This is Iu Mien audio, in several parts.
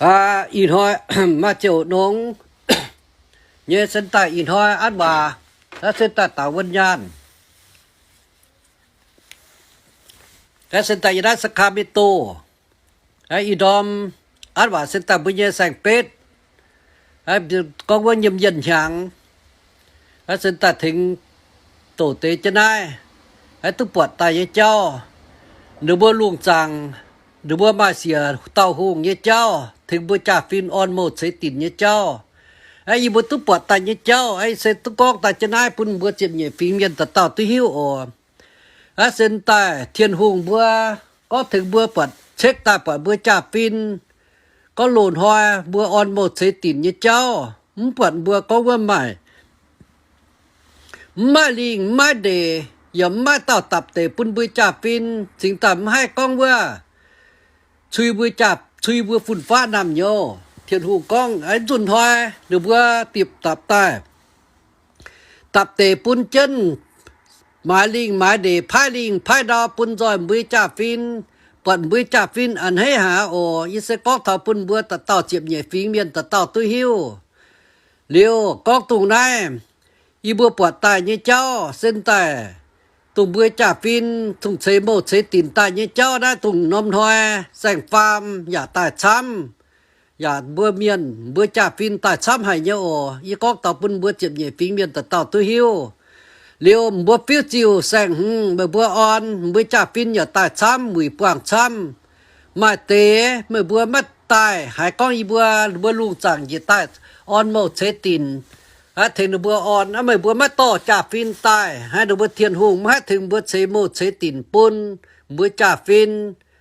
Ih hnoi maaih ziouc nongx nyei, sen daaih ih hnoi an waac, se daaih daaux wuonh nyaanh, sen daaih yiem naaiv Sacramento. Ih ndorm an waac sen daaih mbuo nyei saeng-betv, gorngv wuov nyim yienh hnyangx, sen daaih tengx doqc deix jienv naaiv, duqv buatc daaih nyei jauv. Ninh mbuo lungh zaangc, ninh mbuo maaih siec dauh hungh nyei jauv, tengx mbuo jaa-fin orn mouh ceix dinc nyei jauv. Yie mbuo duqv buatc daaih nyei jauv, se duqv gorngv daaih jienv naaiv bun mbuo ziepc nyeic fingx mienh dauh dauh duqv hiuv oc. Aav, sen daaih Tin-Hungh mbuo gorngv tengx mbuo buatc, cekv daaih buatc mbuo jaa-fin, gorngv loz-hnoi mbuo orn mouh ceix dinc nyei jauv, mv buatc mbuo gorngv wuov maaih, mv maaih lingh mv maaih ndeic, yaac mv maaih dauh dapc deix bun mbuo jaa-fin, cingx daaih mv haih gorngv wuov cui mbuo jaa, cui mbuo fun-faqv naamh nyouz. Tin-Hungh gorngv, aav, nzunc hnoi ninh mbuo dipc dapc daaih, dapc deix bun jienv maaiz lingh maaiz ndeic, paaiv lingh paaiv ndau bun nzoih mbuo jaa-fin, buatc mbuo jaa-fin a'hneiv haic oc. Yie se gorngv taux bun mbuo dauh dauh ziepc nyeic fingx mienh dauh dauh duqv hiuv. Liuz gorngv dongh naaiv, yie mbuo buatc daaih nyei jauv, sen daaih dongh mbuo jaa-fin dongh ceix mouh ceix dinc daaih nyei jauv naaiv, dongh norm hnoi saeng-faam yaac daaih camv, yaac mbuo mienh mbuo jaa-fin daaih camv haic nyei oc. Yie gorngv taux bun mbuo ziepc nyeic fingx mienh dauh dauh duqv hiuv. Liuz mbuo fiuv-ziuh saeng-hmz meih mbuo orn, mbuo jaa-fin yaac daaih camv, wuic buangh camv. Maaih deix meih mbuo maiv daaih, haiz gorngv yie mbuo, mbuo lungh zaangc njiec daaih orn mouh ceix dinc, aav, tengx ninh mbuo orn, aav, meih mbuo maiv dorh jaa-fin daaih, aav, ninh mbuo Tin-Hungh maiv haih tengx mbuo ceix mouh ceix dinc bun mbuo jaa-fin.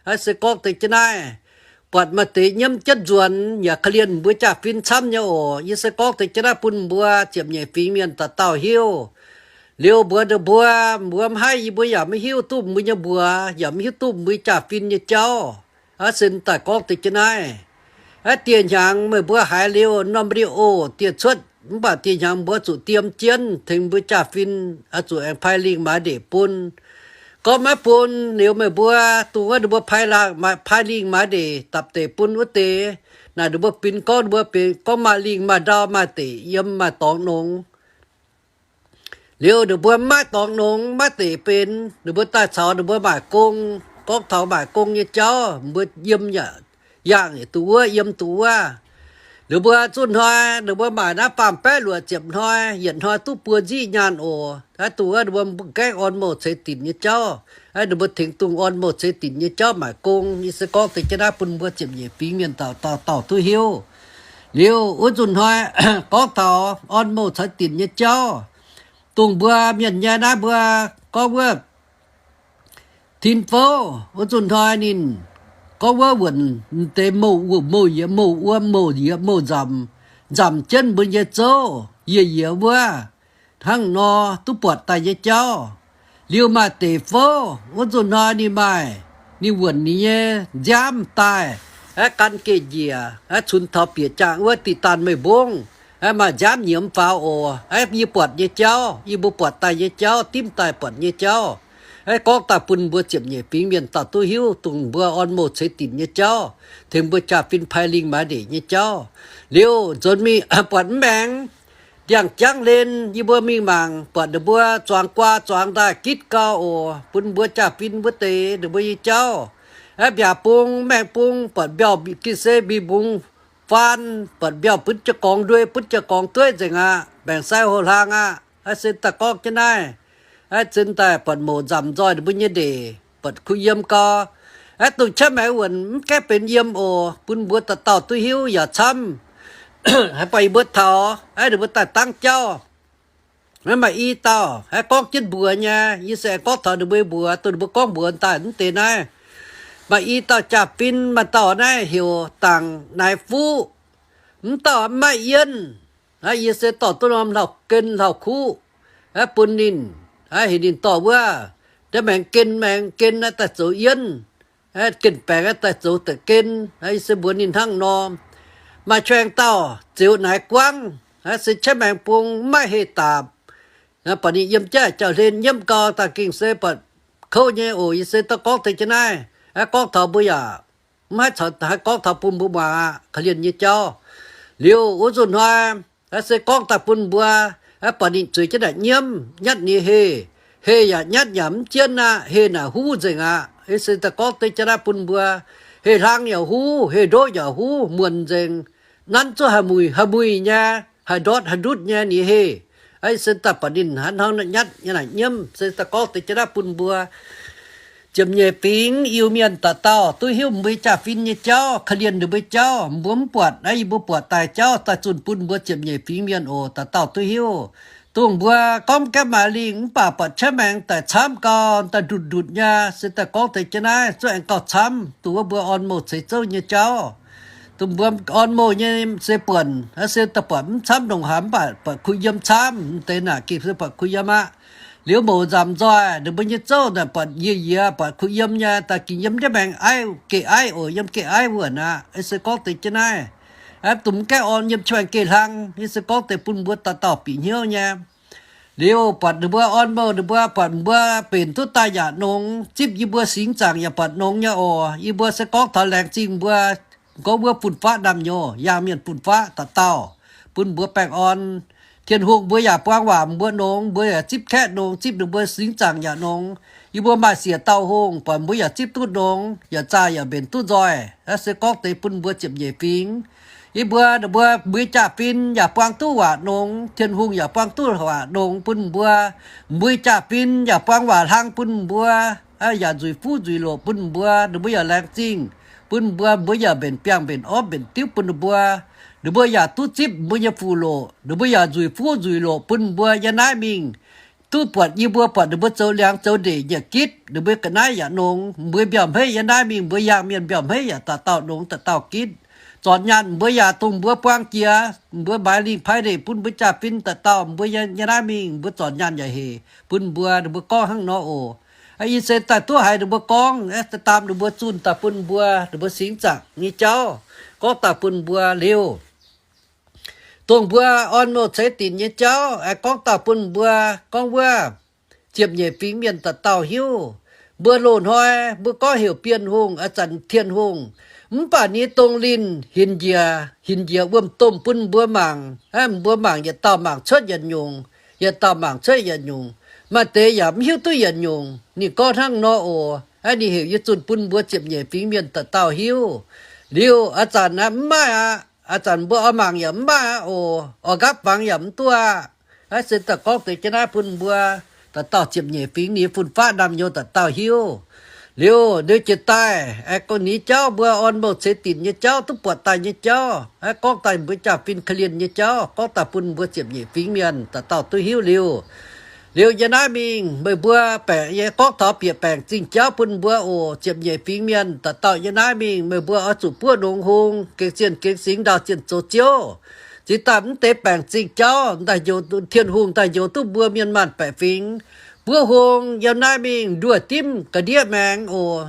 Aav, se gorngv deix jienv naaiv, buatc maaih deix nyiemv jienv nzuonx yaac korv-lienh mbuo jaa-fin camv nyei oc. Yie se gorngv deix jienv naaiv bun mbuo ziepc nyeic fingx mienh dauh dauh hiuv. Liuz mbuox ninh mbuo, mbuo maiv haih, yie mbuo yaac maiv hiuv duqv mbuo nyei mbuox, yaac maiv hiuv duqv mbuo jaa-fin nyei jauv. Aav, sen daaih gorngv deix jienv naaiv, aav, dieh hnyangx meih mbuo haiz liuz norm video dieh cuotv, mv baac dieh hnyangx mbuo zuqc diem jienv tengx mbuo jaa-fin, aav, zuqc aengx paaiv lingh maaiz ndeic bun. Gorngv maiv bun liuz meih mbuo, dongh wuov ninh mbuo paaiv lingh maaiz ndeic dapc deix bun wuov deix, naaic ninh mbuo binc gorngv, ninh mbuo benx gorngv maaih lingh maaih ndau maaih deic yiem maaih dorngx nongx. Liuz ninh mbuo maiv dorngx nongx maiv deic benx, ninh mbuo daaih caux ninh mbuo maaic gong. Gorngv taux maaic gong nyei jauv, mbuo yiem yaac yaangh yietc duqv wuov, yiem duqv wuov. Ninh mbuo zunh hnoi ninh mbuo maaic naaiv faam-baeqv luoqc ziepc hnoi, yietc hnoi duqv buo nziqv nyaanh oc. Aav, dongh wuov ninh mbuo mbuo gaengh orn mouh ceix dinc nyei jauv, aav, ninh mbuo tengx dongh orn mouh ceix dinc nyei jauv maaic gong. Yie se gorngv deix jienv naaiv bun mbuo ziepc nyeic fingx mienh dauh dauh dauh duqv hiuv. Liuz wuov nzunc hnoi gorngv taux orn mouh ceix dinc nyei jauv, dongh mbuo mienh nyei naaiv mbuo gorngv wuov tin fouv, wuov nzunc hnoi ninh gorngv wuov wuonc deix mouh wuom, mouh yiez, mouh wuom, mouh yiez, mouh nzamc, nzamc jienv mbuo nyei zouv, yiez yiez wuov, hnangv nor duqv buatc daaih nyei jauv. Liuz maaih deix fouv, wuov nzunc hnoi ninh maaih, ninh wuonc ninh nyei nziaamv daaih, aav, gan geh njiec, aav, cunx taux bieqc jaangh wuov diqc daanh meih mbungv, aav, maaih nziaamv nyiemz faaux oc. Aav, yie buatc nyei jauv, yie mbuo buatc daaih nyei jauv, dimv daaih buatc nyei jauv. Aav, gorngv daaih bun mbuo ziepc nyeic fingx mienh dauh duqv hiuv dongh mbuo orn mouh ceix dinc nyei jauv, tengx mbuo jaa-fin paaiv lingh maaiz ndeic nyei jauv. Liuz nzuonx mingh buatc mv maengx ndiangx-jangv hlen, yie mbuo mingh mangc buatc ninh mbuo zuangx guaa zuangx daaih gitv gau oc, bun mbuo jaa-fin wuov deix ninh mbuo nyei jauv. Aav, mbiaauc bung, maengh bung, buatc mbiauz, gin se mbi mbungz faan, buatc mbiauz butv jiez gorngx nduei, butv jiez gorngx dueiv nzengc aqv, maengx sai houx hlaang aqv. Aav, sen daaih gorngv jienv naaiv, aav, sen daaih buatc mouc nzamc nzoih ninh mbuo nyei ndeic, buatc kuh yiem gau. Aav, dongh qaqv maengx wuonc mv gaengh benx yiem oc, bun mbuo dauh dauh duqv hiuv yaac camv. Haaix baac yie mbuo taux, aav, ninh mbuo daaih dangv jauv, aav, maaih i dauh, aav, gorngv jienv mbuox nyei, yie se aengx gorngv taux ninh mbuo mbuox, dongh ninh mbuo gorngv mbuox daaih mv deix naaiv. Maaih i dauh jaa-fin, maaih dauh naaiv heuc Dangc Naaiv Fuqv. Mv dauh mv maaih yienv. Aav, yie se dorh duqv norm hlauv-gen hlauv-kuv, aav, bun ninh, aav, heuc ninh dorh wuov, da'maengx gen, maengx gen aav daaih zoux yienv, aav, gen baengx aav daaih zoux da'gen. Aav, yie se mbuox ninh hnangv nor. Maaih qangx dauh ziux naaiv guangv, aav, se qaqv maengx bung mv maaih heh daapc. Aav, buatc ninh yiem jaav jauv-hlen nyiemv gau daaih gengh se buatc kouv nyei oc. Yie se daaih gorngv deix jienv naaiv, aav, gorngv taux mbuo yaac mv haih caux, haih gorngv taux bun mbuo muangx aqv, korv-lienh nyei jauv. Liuz wuov nzunc hnoi, se gorngv daaih bun mbuo, buatc ninh zueiz jienv naaic nyiemv, nyatv ninh heh, heh yaac nyatv yaac mv jienv aqv, heh naaic huv nzengc aqv. Ih se daaih gorngv deix jienv naaiv bun mbuo, heh hlang yaac huv, heh ndoqv yaac huv, muonc nzengc. Nanv zuqc haih muic, haih muic nyei, haih ndortv haih ndutv nyei ninh heh. Ih se daaih buatc ninh hnangv nor nyatv nyei naaic nyiemv, se daaih gorngv deix jienv naaiv bun mbuo ziepc nyeic fingx Iu-Mienh dauh dauh duqv hiuv. Mbuo jaa-fin nyei jauv, korv-lienh ninh mbuo jauv, mbuo mv buatc naaiv, yie mbuo buatc daaih jauv daaih zunh bun mbuo ziepc nyeic fingx mienh oc, dauh dauh duqv hiuv. Dongh mbuo gorngv gaengh maaih lingh mv baac buatc qaqv maengx daaih camv gau, daaih ndutv ndutv nyei, se daaih gorngv deix jienv naaiv zuqc aengx gauh camv. Dongh wuov mbuo orn mouh ceix zouv nyei jauv, dongh mbuo orn mouh nyei se buonc, se daaih buatc mv camv ndongc haaix mv baac buatc kuh yiem camv, mv deix naaic gengh se buatc kuh yiem aqv. Liuz mouc nzamc nzoih, ninh mbuo nyei zouv naaic buatc yie yie buatc kuh yiem nyei, daaih gengh yiem ndiev maengx aiv, geh aiv oc, yiem geh aiv wuonc aqv. Ih se gorngv deix jienv naaiv, dongh mv gaengh orn yiem qiex maengx geh hlang, ih se gorngv deix bun mbuo dauh dauh bieqc hnyouv nyei. Liuz buatc ninh mbuo orn mouh, ninh mbuo buatc mbuo mbenc duqv daaih yaac nongx, zipv yie mbuo singx zaangc yaac buatc nongx nyei oc. Yie mbuo se gorngv taux laengz zingh mbuo, gorngv wuov fun-faqv naamh nyouz, yaangh mienh fun-faqv dauh dauh, bun mbuo baengh orn. Tin-Hungh mbuo yaac buang waac mbuo nongx, mbuo yaac zipv kaeqv nongx, zipv ninh mbuo singx zaangc yaac nongx. Yie mbuo maaih siec dauh hungh, buatc mbuo yaac zipv duqv nongx, yaac zaah yaac mbenc duqv nzoih. Naaiv se gorngv deix bun mbuo ziepc nyeic fingx. Yie mbuo, ninh mbuo mbui jaa-fin yaac buang duqv waac nongx, Tin-Hungh yaac buang duqv waac nongx bun mbuo. Mbui jaa-fin yaac buang waac hlang bun mbuo, yaac nzueic fuqv nzueic loqc bun mbuo. Ninh mbuo yaac laengz zingh bun mbuo, mbuo yaac mbenc biangh mbenc orv mbenc diuv bun ninh mbuo. Ninh mbuo yaac duqv zipv mbuo nyei fuqv loqc, ninh mbuo yaac nzueic fuqv nzueic loqc bun mbuo. Yiem naaiv mingh duqv buatc, yie mbuo buatc ninh mbuo zoux liangx zoux ndeic nyietc gitv, ninh mbuo ga'naaiv yaac nongx. Mbuo mbiauh hmeiv yiem naaiv mingh, mbuo yaangh mienh mbiauh hmeiv yaac dauh dauh nongx dauh dauh gitv. Zornc nyaanh mbuo yaac dongh mbuo buang jiex, mbuo maaiz lingh paaiv ndeic bun mbuo jaa-fin dauh dauh. Mbuo yiem naaiv mingh mbuo zornc nyaanh yaac hec bun mbuo. Ninh mbuo gorngv hnangv nor oc. Yie se daaih duqv haiz ninh mbuo gorngv, daaih daam ninh mbuo zunh daaih bun mbuo, ninh mbuo singx zaangc nyei jauv gorngv daaih bun mbuo liuz, dongh mbuo orn mouh ceix dinc nyei jauv aengx gorngv daaih bun mbuo, gorngv wuov ziepc nyeic fingx mienh dauh dauh hiuv. Mbuo loz-hnoi mbuo gorngv heuc Bienh Hungh, a'zanc Tin-Hungh, mv baac ninh dongh linh hinc njiec, hinc njiec wuom-domh bun mbuo mangc. Mbuo mangc yietc dauh mangc cuotv yietc nyungc, yietc dauh mangc cuotv yietc nyungc. Maaih deix yaac mv hiuv duqv yietc nyungc. Ninh gorngv hnangv nor oc. Ninh heuc yie zunh bun mbuo ziepc nyeic fingx mienh dauh dauh hiuv. Liuz a'zanc mv maaih aqv. A'zanc mbuo oix mangc yaac mv maaih aqv oc. Oix nqaapv fangx yaac mv duqv aqv. Naaiv se daaih gorngv deix jienv naaiv bun mbuo dauh dauh ziepc nyeic fingx ninh fun-faqv naamh nyouz dauh dauh hiuv. Liuz, liuz jiez daaih aengx gorngv ninh jauv, mbuo orn mouh ceix dinc nyei jauv, duqv buatc daaih nyei jauv, aengx gorngv daaih mbuo jaa-fin korv-lienh nyei jauv, gorngv daaih bun mbuo ziepc nyeic fingx mienh dauh dauh duqv hiuv liuz, liuz yiem naaiv mingh meih mbuo baengc, yie gorngv taux bieqc baengc zingh jauv bun mbuo oc. Ziepc nyeic fingx mienh dauh dauh yiem naaiv mingh, meih mbuo oix zuqc buov nongx hung, gengx zienh gengx singx, ndaauh zienh zoux ziouv. Zingx daaih mv deix baengc zingh jauv, Tin-Hungh daaih njoux duqv mbuo mienh maanh baeqc fingx. Buov hung yiem naaiv mingh nduoh dimv ga'ndiev maengx oc.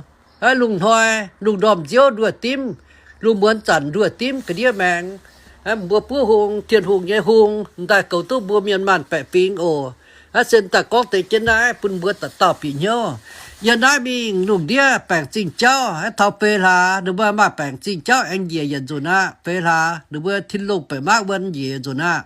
Lungh hnoi lungh ndorm nziouv nduoh dimv, lungh muonz zanc nduoh dimv ga'ndiev maengx. Mbuo buov hung, Tin-Hungh nyei hung daaih goux duqv mbuo mienh maanh baeqc fingx oc. Naaiv se daaih gorngv deix jienv naaiv bun mbuo dauh dauh bieqc hnyouv. Yiem naaiv mingh lungh ndiev baengc zingh jauv, taux feix hlaax ninh mbuo maaih baengc zingh jauv aengx njiec yietc nzunc aqv. Feix hlaax ninh mbuo tin-longh baeqc maqv wuon njiec yietc nzunc aqv.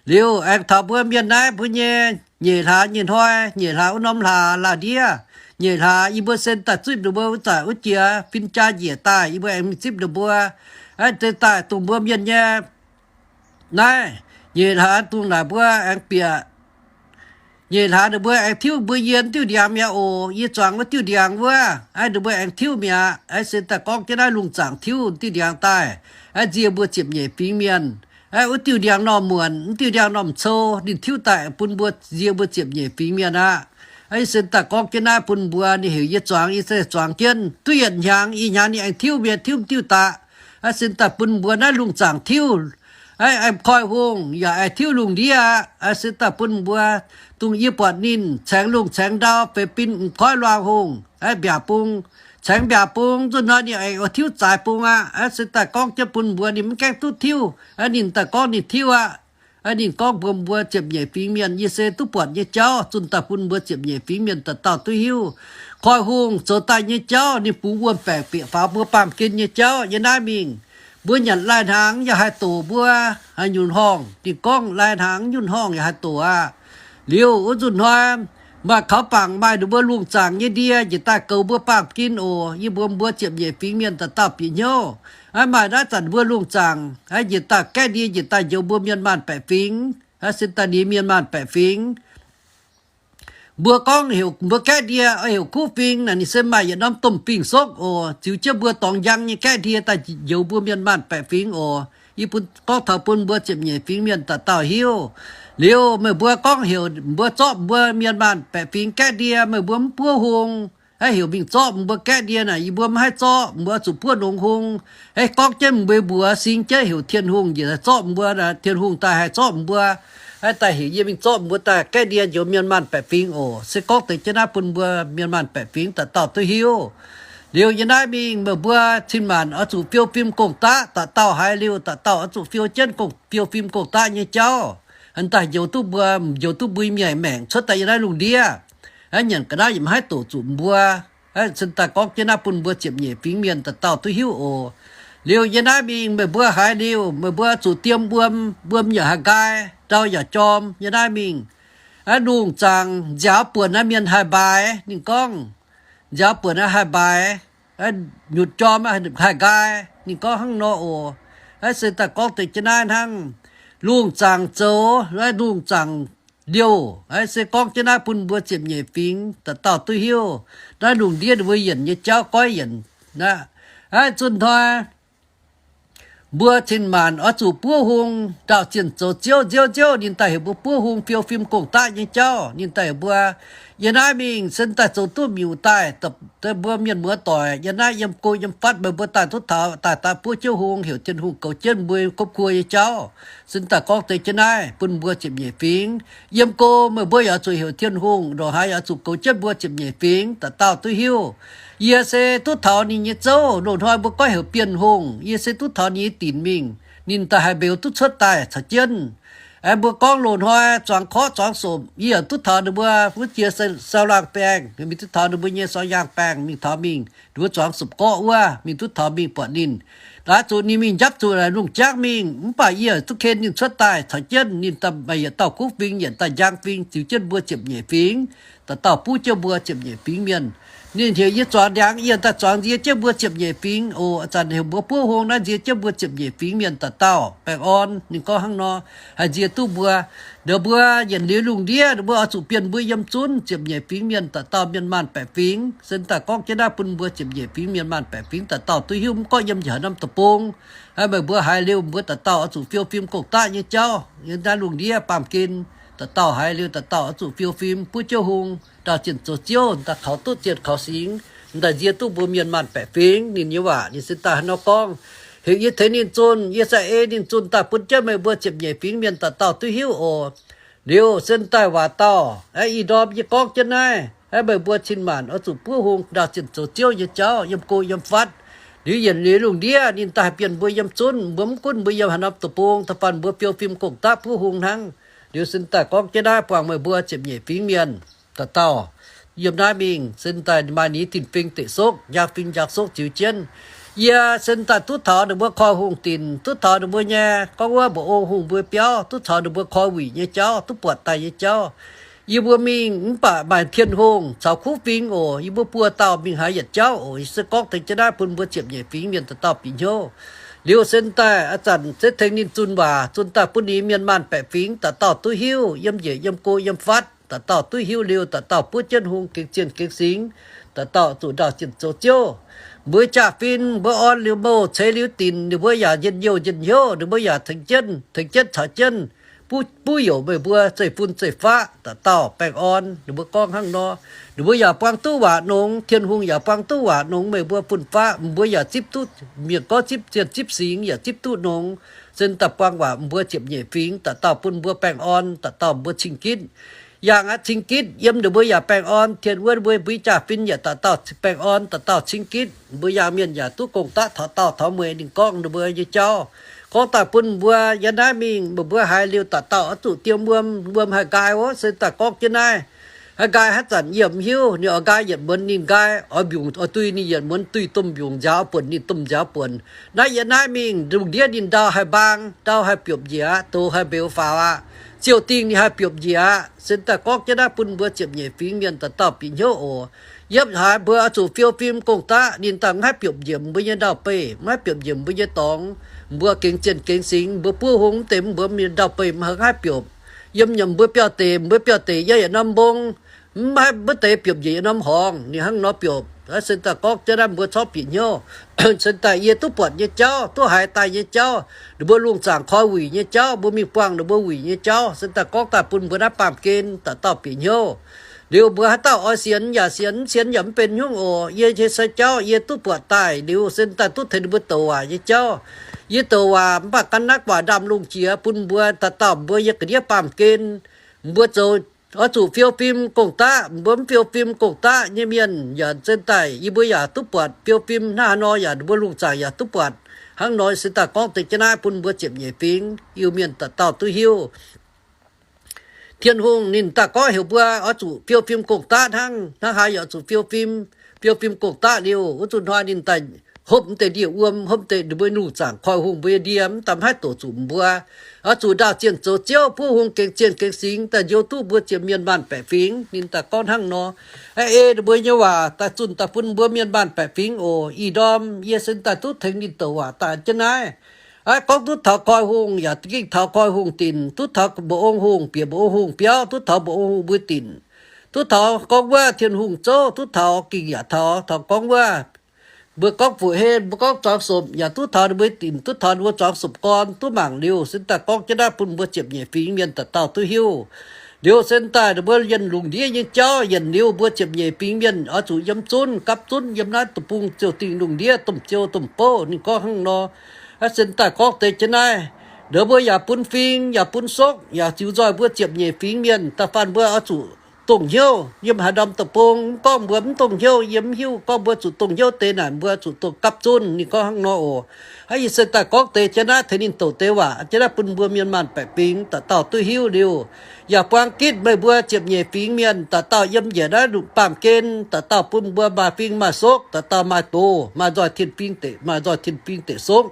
Liuz aengx taux mbuo mienh naaiv mbuo nyei nyeic hlaax nyei hnoi, nyeic hlaax wuov norm hlaax laanh ndiev, nyeic hlaax yie mbuo sen daaih zuqv ninh mbuo wuov zanc wuov jiex fin-jaa njiec daaih, yie mbuo aengx mingh zipv ninh mbuo. Daaih dongh mbuo mienh nyei naaiv nyeic hlaax dongh naaic mbuo aengx bieqc. Nyeic hlaax ninh mbuo aengx tiuv mbuo yie diuh ndiangx mi'aqv oc. Yie zuangx wuov diuh ndiangx wuov, ninh mbuo aengx tiuv mi'aqv. Se daaih gorngv jienv naaiv lungh zaangc tiuv diuh ndiangx daaih, nzie mbuo ziepc nyeic fingx mienh. Wuov diuh ndiangx normh muonc, wuov diuh ndiangx normh cou, ninh tiuv daaih bun mbuo nzie mbuo ziepc nyeic fingx mienh aqv. Yie se daaih gorngv jienv naaiv bun mbuo, ninh heuc yie zuangx, yie se zuangx jienv. Duqv yietc hnyangx, ih hnyangx ninh aengx tiuv mienh, tiuv diuh daaih. Se daaih bun mbuo naaiv lungh zaangc tiuv, aengx koi hungh yaac aengx tiuv lungh ndiev aqv. Se daaih bun mbuo, dongh yie buatc ninh caengx lungh caengx ndau feix bin m'koiv luangh hungh, mbiaauc bung, caengx mbiaauc bung nzunc hnoi ninh aengx oix tiuv zaaix bung aqv. Se daaih gorngv jienv bun mbuo ninh mv gaengh duqv tiuv. Ninh daaih gorngv ninh tiuv aqv. Ninh gorngv mbuox mbuo ziepc nyeic fingx mienh, yie se duqv buatc nyei jauv zunh daaih bun mbuo ziepc nyeic fingx mienh dauh dauh duqv hiuv. koi hungh zoux daaih nyei jauv, ninh bungx wuom-baengc bieqc faaux mbuo baamh gen nyei jauv. Yiem naaiv mingh, mbuo nyanc lai-hnaangx yaac haih doqc mbuo haaix nyungc horngh. Ninh gorngv lai-hnaangx nyungc horngh yaac haih doqc aqv. Liuz wuov nzunc hnoi, maaih kaux bangc maaih ninh mbuo lungh zaangc nyei ndie njiec daaih goux mbuo baamh gen oc. Yie mbuox mbuo ziepc nyeic fingx mienh dauh dauh bieqc hnyouv. Aa, maaih naaiv zanc mbuo lungh zaangc aa njiec daaih gaeqv ndie njiec daaih njoux mbuo mienh maanh baeqc fingx, aa, sin daaih ninh mienh maanh baeqc fingx. Mbuo gorngv heuc mbuo gaeqv ndie, heuc kuv fingx naaic, ninh se maaih yietc norm domh fingx-sokv oc, ziux jienv mbuo dorngx njang nyei gaeqv ndie daaih njoux mbuo mienh maanh baeqc fingx oc. Yie bun gorngv taux bun mbuo ziepc nyeic fingx mienh dauh dauh hiuv. Liuz meih mbuo gorngv heuc mbuo zorqv mbuo mienh maanh baeqc fingx gaeqv ndie, meih mbuo mv buov hung, aa, heuc mingh zorqv mbuo gaeqv ndie naaic, yie mbuo mv haih zorqv, mbuo zuqc buov nongx hung. Aa, gorngv jienv mbuo mbuox sing jienv heuc Tin-Hungh njiec zorqv mbuo, Tin-Hungh daaih haih zorqv mbuo, aa, daaih heuc yie mingh zorqv mbuo daaih gaeqv ndie njoux mienh maanh baeqc fingx oc. Se gorngv deix jienv naaiv bun mbuo mienh maanh baeqc fingx dauh dauh duqv hiuv. Liuz yiem naaiv mingh meih mbuo cin-maanc oix zuqc fiou fim gong-daqv, dauh dauh haiz liuz dauh dauh oix zuqc fiou jienv gong, fiou fim gong-daqv nyei jauv. Aa, daaih njoux duqv mbuo, njoux duqv mbuo mienh maengc cuotv daaih yiem naaiv lungh ndiev. Aa, nyanc ga'naaiv yaac mv haih doqc zuqc mbuo. Aa, cin daaih gorngv jienv naaiv bun mbuo ziepc nyeic fingx mienh dauh dauh duqv hiuv oc. Liuz yiem naaiv mingh meih mbuo haiz liuz meih mbuo zuqc diem wuom, wuom yaac haih nqaai, ndau yaac jorm yiem naaiv mingh. Aa, lungh zaangc nziaaux buonc naaiv mienh haih mbaaix, ninh gorngv, nziaaux buonc naaiv haih mbaaix, nyutc jorm haih nqaai, ninh gorngv hnangv nor oc. Aa, se daaih gorngv deix jienv naaiv hnangv. Lungh zaangc zoux, lungh zaangc liouh, aa, se gorngv jienv naaiv bun mbuo ziepc nyeic fingx dauh dauh duqv hiuv. Naaiv lungh ndiev ninh mbuo yienc nyei jauv goiv yienc. Aa, zunh hnoi mbuo cin-maanc oix zuqc buov hung, ndaauh zienh zoux ziouv nziouv nziouv, ninh daaih heuc mbuo buov hung fiou fim gong-daqv nyei jauv. Ninh daaih heuc mbuo, yiem naaiv mingh se daaih zoux duqv miuc daaih, mbuo mienh muoz doic yiem naaiv yiem go yiem fatv, meih mbuo daaih duqv taux daaih daaih buov jienv hung, heuc Tin-Hungh goux jienv mbuo gopv kuo nyei jauv. Se daaih gorngv deix jienv naaiv bun mbuo ziepc nyeic fingx. Yiem go meih mbuo yaac zuqc heuc Tin-Hungh, ndongc haaix yaac zuqc goux jienv mbuo ziepc nyeic fingx dauh dauh duqv hiuv. Yie se duqv taux ninh nyei zouv, loz-hnoi mbuo goiv heuc Bienh Hungh. Yie se duqv taux ninh nyei dinc mingh, ninh daaih haih mbeux duqv cuotv daaih caux jienv. Aengx mbuo gorngv loz-hnoi zuangx korqv zuangx sopc, yie yaac duqv taux ninh mbuo wuov jiex sau laangh baengh, mingh duqv taux ninh mbuo nyei sau yaangh baengh mingh taux mingh, ninh mbuo zuangx sopc gorqv wuov mingh duqv taux mingh buatc ninh. Laaix zuqc ninh mingh njapv zuqc longc jangv mingh, mv baac yie duqv ken ninh cuotv daaih caux jienv, ninh daaih maaih yietc dauh kuv fingx, yietc dauh njang fingx, ziux jienv mbuo ziepc nyeic fingx, dauh dauh buov jienv mbuo ziepc nyeic fingx mienh. Ninh heuc yie zuangx ndiangx, yie daaih zuangx nzie jienv mbuo ziepc nyeic fingx oc. Zanc heuc mbuo buov hung naaiv, nzie jienv mbuo ziepc nyeic fingx mienh dauh dauh baengh orn. Ninh gorngv hnangv nor, haih nzie duqv mbuo. Ninh mbuo yienc liuz lungh ndiev, ninh mbuo oix zuqc bienh mbuo yiem zunv ziepc nyeic fingx mienh dauh dauh mienh maanh baeqc fingx. Se daaih gorngv jienv naaiv bun mbuo ziepc nyeic fingx mienh maanh baeqc fingx dauh dauh duqv hiuv, mv gorngv yiem haaix norm deic-bung. Aa, meih mbuo haiz liuz mbuo dauh dauh oix zuqc fiou fim gong-daqv nyei jauv. Yiem naaiv lungh ndiev baamh gen, dauh dauh haiz liuz dauh dauh oix zuqc fiou fim buov jienv hung, ndaauh zienh zoux ziouv, daaih kaux duqv zienh kaux singx, daaih nzie duqv mbuo mienh maanh baeqc fingx. Ninh nyei waac ninh se daaih hnangv nor gorngv. Heuc yie tengx ninh zunh, yie sai ei ninh zunh daaih bun jienv meih mbuo ziepc nyeic fingx mienh dauh dauh duqv hiuv oc. Liuz se daaih waac dauh, aa, ih ndorm yie gorngv jienv naaiv, aa, meih mbuo cin-maanc oix zuqc buov hung, ndaauh zienh zoux ziouv nyei jauv yiem go yiem fatv. Liuz yienc liuz lungh ndiev ninh daaih bienh mbuo yiem zunv, mbuo mv gunv mbuo yiem haaix norm deic-bung, da'faanh mbuo fiou fim gong-daqv buov hung hnangv. Liuz se daaih gorngv jienv naaiv buangh meih mbuo ziepc nyeic fingx mienh dauh dauh. Yiem naaiv mingh se daaih maaih ninh nyei din-fingx deic sokv, njang fingx njang sokv ziux jienv. Yie se daaih duqv taux ninh mbuo koi hungh dinc, duqv taux ninh mbuo nyei gorngv wuov mbuoqc ong hungh mbuo biauv, duqv taux ninh mbuo koi wuic nyei jauv, duqv buatc daaih nyei jauv. Yie mbuo mingh mv baac maaih Tin-Hungh caux kuv fingx oc. Yie mbuo buo dauh mingh haaix yietc jauv oc. Yie se gorngv tengx jienv naaiv bun mbuo ziepc nyeic fingx mienh dauh dauh bieqc hnyouv. Liuz se daaih a'zanc se tengx ninh zunh waac, zunh daaih bun ninh mienh maanh baeqc fingx dauh dauh duqv hiuv, yiem njiec yiem go yiem fatv, dauh dauh duqv hiuv liuz dauh dauh buov jienv hung gengh zienh gengh singx, dauh dauh zuqc ndaauh zienh zoux ziouv. Mbuo jaa-fin mbuo orn liuz mouh ceix liuz dinc, ninh mbuo yaac njien-youh njien-hnyouv, ninh mbuo yaac tengx jienv, tengx jienv caux jienv buv, buv youc meih mbuo zeiv-fun zeiv-faqv, dauh dauh baengh orn. Ninh mbuo gorngv hnangv nor, ninh mbuo yaac buang duqv waac nongx, Tin-Hungh yaac buang duqv waac nongx meih mbuo fun-faqv, mbuo yaac zipv duqv mienh gorngv zipv zienh zipv singx, yaac zipv duqv nongx. Se daaih buang waac mbuo ziepc nyeic fingx, dauh dauh bun mbuo baengh orn, dauh dauh mbuo cing-gitv. Yangh aqv cing-gitv, yiem ninh mbuo yaac baengh orn, tien wuov mbuo mbuo jaa-fin yaac dauh dauh baengh orn, dauh dauh cing-gitv. Mbuo yangh mienh yaac duqv gong-daqv taux daauh taux mueiz. Ninh gorngv ninh mbuo nyei jauv gorngv daaih bun mbuo yiem naaiv mingh, meih mbuo haiz liuz dauh dauh oix zuqc diem wuom, wuom haih nqaai wuov. Se daaih gorngv jienv naaiv, Hnangv nqaai haaix zanc yie mv hiuv, ninh oix nqaai yietc muonz ninh nqaai, oix mbiungc oix dui ninh yietc muonz dui, domh mbiungc nziaaux buonc ninh domh nziaaux buonc. Naaiv yie naaiv mingh lungh ndiev ninh ndau haih mbaang, ndau haih biopv njiec aqv, doz haih mbeux faaux aqv, ziouh dingh ninh haih biopv njiec aqv. Se daaih gorngv jienv naaiv bun mbuo ziepc nyeic fingx mienh dauh dauh bieqc hnyouv oc. Yiem haaix mbuo oix zuqc fiou fim gong-daqv ninh daaih mv haih biopv njiec mbuo nyei ndau-beih, mv haih biopv njiec mbuo nyei dorngx. Mbuo gengx zienh gengx singx, mbuo buov hung mv deix mbuo nyei ndau-beih mv haih biopv. Yiem nyiemc mbuo biauv-deic, mbuo biauv-deic yiem yietc norm mbong, mv haih mv deix biopv njiec yietc norm horngz. Ninh hnangv nor biopv. Naaiv se daaih gorngv jienv naaiv mbuo corc bieqc hnyouv. Se daaih yie duqv buatc nyei jauv, duqv haiz daaih nyei jauv, ninh mbuo lungh zaangc koi wuic nyei jauv, mbuo mingh buangh ninh mbuo wuic nyei jauv. Se daaih gorngv daaih bun mbuo naaiv baamh gen dauh dauh bieqc hnyouv. Liuz mbuo haaix dauh oix sienx yaac sienx, mv sienx yaac mv benx hnyouv oc. Yie nyei sai jauv yie duqv buatc daaih liuz se daaih duqv tengx ninh mbuo douc waac nyei jauv. Yie douc waac mv baac gan naaiv waac ndaamv-lungh jiex bun mbuo dauh dauh mbuo yiem ga'ndiev baamh gen. Mbuo zoux oix zuqc fiou fim gong-daqv, mbuo mv fiou fim gong-daqv nyei mienh yaac se daaih yie mbuo yaac duqv buatc fiou fim hnangv haaix nor yaac mbuo lungh zaangc yaac duqv buatc. Hnangv nor se daaih gorngv deix jienv naaiv bun mbuo ziepc nyeic fingx Iu-Mienh dauh dauh duqv hiuv. Tin-Hungh ninh daaih gorngv heuc mbuo oix zuqc fiou fim gong-daqv hnangv, hnangv haaix yaac oix zuqc fiou fim, fiou fim gong-daqv liuz, wuov zuqc hnoi ninh daaih hopv mv deix ndie-wuom, hopv deix ninh mbuo lungh zaangc koi hungh mbuo nyei ndie, mv daaih mv haih doqc zuqc mbuo. Oix zuqc ndaauh zienh zoux Ziouv, buov hung gengx zienh gengx singx, daaih njoux duqv mbuo ziepc mienh maanh baeqc fingx. Ninh daaih gorngv hnangv nor, aa, ei ninh mbuo nyei waac daaih zunh daaih bun mbuo mienh maanh baeqc fingx oc. Ih ndorm yie se daaih duqv tengx ninh douc waac daaih jienv naaiv. Aa, gorngv duqv taux koi hungh yaac gengh taux koi hungh dinc, duqv taux mba'ong hungh bieqc mba'ong hungh biauv, duqv taux mba'ong hungh mbuo dinc, duqv taux gorngv wuov Tin-Hungh zouv, duqv taux gengh yaac taux, taux gorngv wuov mbuo gorngv fu'hlen, mbuo gorngv zuangx sopc yaac duqv taux ninh mbuo dinc, duqv taux ninh mbuo zuangx sopc gorn, duqv mangc liuz se daaih gorngv jienv naaiv bun mbuo ziepc nyeic fingx mienh dauh dauh duqv hiuv. Liuz se daaih ninh mbuo yienh lungh ndiev nyei jauv yienc liuz mbuo ziepc nyeic fingx mienh oix zuqc yiem zunv gapv zunv yiem naaiv deic-bung ziouh dingh lungh ndiev domh ziou domh bouv. Ninh gorngv hnangv nor. Aa, se daaih gorngv deix jienv naaiv, ninh mbuo yaac bun fing yaac bun sokv yaac ziux nzoih mbuo ziepc nyeic fingx mienh da'faanh mbuo oix zuqc dongh hnyouv yiem haaix norm deic-bung. Mv gorngv mbuo mv dongh hnyouv, yie mv hiuv. Gorngv mbuo zuqc dongh hnyouv deix naaic, mbuo zuqc dongh gapv zunv. Ninh gorngv hnangv nor oc. Aa, yie se daaih gorngv deix jienv naaiv tengx ninh douc deix waac jienv naaiv bun mbuo mienh maanh baeqc fingx dauh dauh duqv hiuv liuz, yaac buang gitv meih mbuo ziepc nyeic fingx mienh dauh dauh yiem njiec naaiv lunc baamh gen, dauh dauh bun mbuo maaih fing maaih sokv, dauh dauh maaih doz, maaih nzoih tin-fingx deic, maaih nzoih tin-fingx deic sokv,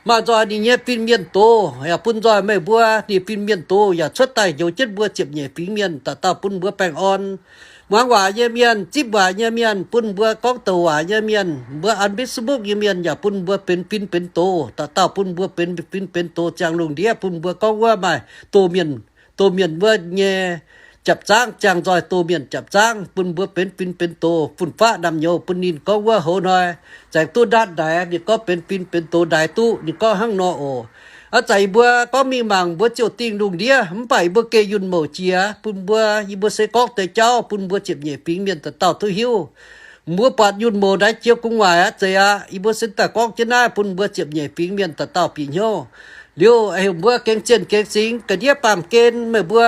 maaih nzoih ninh nyei fin-mienh doz, yaac bun nzoih meih mbuo ninh fin-mienh doz yaac cuotv daaih njoux jienv mbuo ziepc nyeic fingx mienh, dauh dauh bun mbuo baengh orn. Muangx waac nyei mienh, zipv waac nyei mienh, bun mbuo gorngv douc waac nyei mienh, mbuo an Facebook nyei mienh yaac bun mbuo benx fin benx doz, dauh dauh bun mbuo benx fin benx doz ziangh lungh ndiev, bun mbuo gorngv wuov maaih doz mienh, doz mienh wuov nyei japc zaangv, ziangh nzoih doz mienh japc zaangv, bun mbuo benx fin benx doz fun-faqv naamh nyouz, bun ninh gorngv wuov hoz hnoi zaengc duqv ndaatv ndaix, ninh gorngv benx fin benx doz ndaix duqv. Ninh gorngv hnangv nor oc. Aa, zanc yie mbuo gorngv mingh mangc mbuo ziouh dingh lungh ndiev, mv baac yie mbuo geh yunh mouc jiex bun mbuo. Yie mbuo se gorngv deix jauv bun mbuo ziepc nyeic fingx mienh dauh dauh duqv hiuv. Mbuo buatc yunh mouc ndaix jiex gu'nguaaic aqv, zeiz aqv. Yie mbuo se daaih gorngv jienv naaiv bun mbuo ziepc nyeic fingx mienh dauh dauh bieqc hnyouv. Liuz heuc mbuo gengx zienh gengx singx ga'ndiev baamh gen, meih mbuo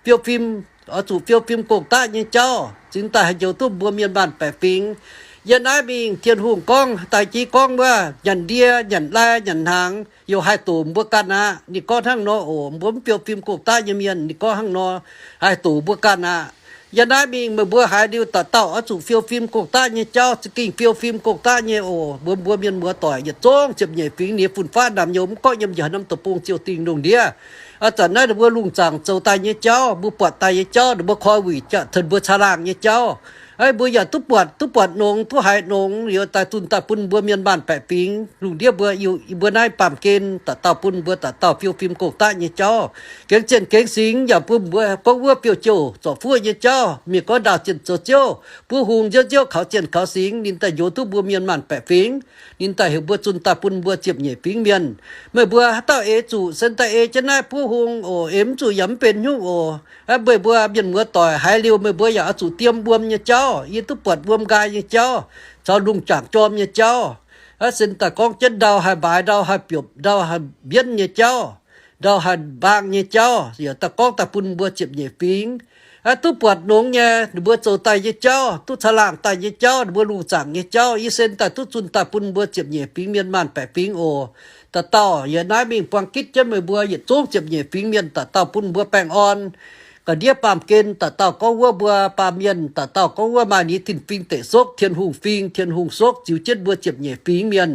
fiou fim, oix zuqc fiou fim gong-daqv nyei jauv cingx daaih haih njoux duqv mbuo mienh maanh baeqc fingx. Yiem naaiv mingh Tin-Hungh gorngv daaih jiex gorngv wuov nyanc ndie, nyanc lai, nyanc hnaangx, youh haih doqc mbuo ganh aqv. Ninh gorngv hnangv nor oc. Mbuo mv fiou fim gong-daqv nyei mienh, ninh gorngv hnangv nor, haih doqc mbuo ganh aqv. Yiem naaiv mingh meih mbuo haiz liuz dauh dauh oix zuqc fiou fim gong-daqv nyei jauv, za'gengh fiou fim gong-daqv nyei oc. Mbuo, mbuo mienh muoz-doic yietc zungv ziepc nyeic fingx ninh fun-faqv naamh nyouz, mv gorngv yiem njiec haaix norm deic-bung ziouh dingh lungh ndiev. Aa, zanc naaiv ninh mbuo lungh zaangc zoux daaih nyei jauv, mbuo buatc daaih nyei jauv, ninh mbuo koi wuic jatv taux mbuo caangh laangh nyei jauv, aa, mbuo yaac duqv buatc, duqv buatc nongx, duqv haiz nongx, liuz daaih zunh daaih bun mbuo mienh maanh baeqc fingx lungh ndiev mbuo, yie mbuo naaiv baamh gen dauh dauh bun mbuo dauh dauh fiou fim gong-daqv nyei jauv. Gengx zienh gengx singx yaac bun mbuo gorngv wuov fiou jouh zorc fuoqv nyei jauv, mienh gorngv ndaauh zienh zoux Ziouv, buov hung nziouv nziouv kaux zienh kaux singx, ninh daaih njoux duqv mbuo mienh maanh baeqc fingx. Ninh daaih heuc mbuo zunh daaih bun mbuo ziepc nyeic fingx mienh. Meih mbuo haaix dauh eix zuqc se daaih ei jienv naaiv buov hung oc. Eix mv zuqc yaac mv benx hnyouv oc. Aa, meih mbuo mienh muoz-doic haiz liuz meih mbuo yaac oix zuqc diem wuom nyei jauv. Yie duqv buatc wuom nqaai nyei jauv caux lungh zaangc jorm nyei jauv. Aa, se daaih gorngv jienv ndau haih mbaaix, ndau haih biopv, ndau haih mbienv nyei jauv, ndau haih mbaang nyei jauv, yaac daaih gorngv daaih bun mbuo ziepc nyeic fingx. Aa, duqv buatc nongx nyei ninh mbuo zoux daaih nyei jauv, duqv caangh laangh daaih nyei jauv, ninh mbuo lungh zaangc nyei jauv, yie se daaih duqv zunh daaih bun mbuo ziepc nyeic fingx mienh maanh baeqc fingx oc. Dauh dauh yiem naaiv mingh buang gitv jienv meih mbuo yietc zungv ziepc nyeic fingx mienh dauh dauh bun mbuo baengh orn. ga'ndiev baamh gen, dauh dauh gorngv wuov mbuo baamh mienh, dauh dauh gorngv wuov maaih ninh tin-fingx deic sokv, Tin-Hungh fingx, Tin-Hungh sokv ziux jienv mbuo ziepc nyeic fingx mienh.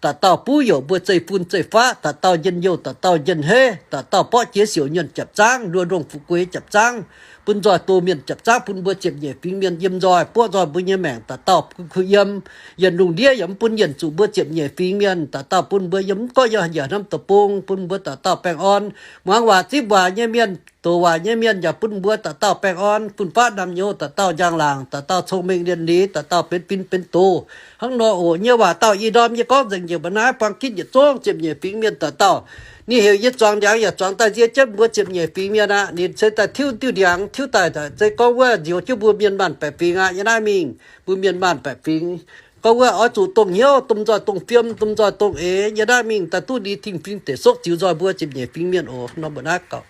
Dauh dauh buv youc mbuo zeiv fun zeiv faqv, dauh dauh njien-youh, dauh dauh njien-heiv, dauh dauh borqv jiex siouc nyuonh japc zaangv, nduov ndongh fu'jueiv japc zaangv, bun nzoih doh mienh japc zaangv, bun mbuo ziepc nyeic fingx mienh yiem nzoih, buov nzoih mbuo nyei maengc, dauh dauh kuh yiem. Yienc lungh ndiev yaac mv bun yienc zuqc mbuo ziepc nyeic fingx mienh, dauh dauh bun mbuo yiem mv gorngv yiem njiec hnamv deic-bung, bun mbuo dauh dauh baengh orn. Muangx waac zipv waac nyei mienh, doqc waac nyei mienh yaac bun mbuo dauh dauh baengh orn, fun-faqv naamh nyouz dauh dauh njang-laangc, dauh dauh cong-mengh lienh liz, dauh dauh benx fin benx doz. Hnangv nor oc. Nyei waac dauh i ndorm nyei gorngv nzengc njiec mba'naaiv, buang ginv yietc zungv ziepc nyeic fingx mienh dauh dauh. Ninh heuc yie zuangx ndiangx yaac zuangx daaih nzie jienv mbuo ziepc nyeic fingx mienh aqv. Ninh se daaih tiuv diuh ndiangx, tiuv daaih daaih se gorngv wuov nzioux jienv mbuo mienh maanh baeqc fingx aqv. Yie naaiv mingh mbuo mienh maanh baeqc fingx, gorngv wuov oix zuqc dongh hnyouv, domh nzoih dongh fiem, domh nzoih dongh eix. Yie naaiv mingh daaih duqv ninh tin-fingx deic sokv ziux nzoih mbuo ziepc nyeic fingx mienh oc. Nor mbuo naaiv gauh